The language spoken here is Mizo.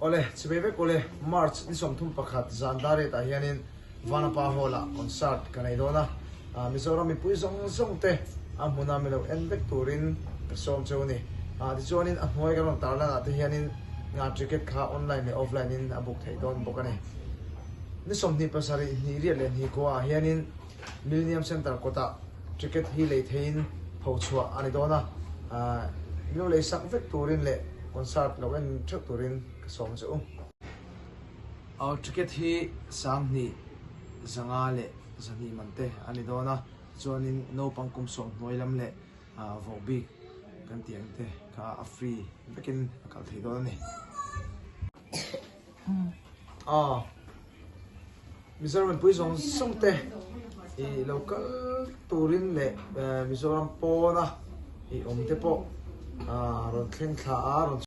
Awle, chivei vek awle, March ni 31 zan dar riatah hianin Vanapa Hall-ah concert ka nei dawn a, Mizoram mipui zawng zawng te a hmuna milo en vek turin ka sawm cheu a ni. Tichuanin a hnuai kan rawn tarlanah te hianin ticket kha online leh offline in a book theih dawn bawk a ni. Ni 27 hnih riat leh hnih kuaah hianin Millennium Centre kawtah ticket hi lei theiin phochhuah a ni dawn a, milo lei sak vek turin leh concert lo en theuh turin ka sawm che u. Aw ticket hi 2500 leh 200 man te a ni dawn a, chuanin naupang kum 10 hnuai lam leh vawk bik kan tih ang te kha a free vekin a kal thei dawn a ni. Aw Mizoram mipui zawng zawng te i lo kal turin leh Mizoram pawna i awm te pawh rawn thleng thla a rawn.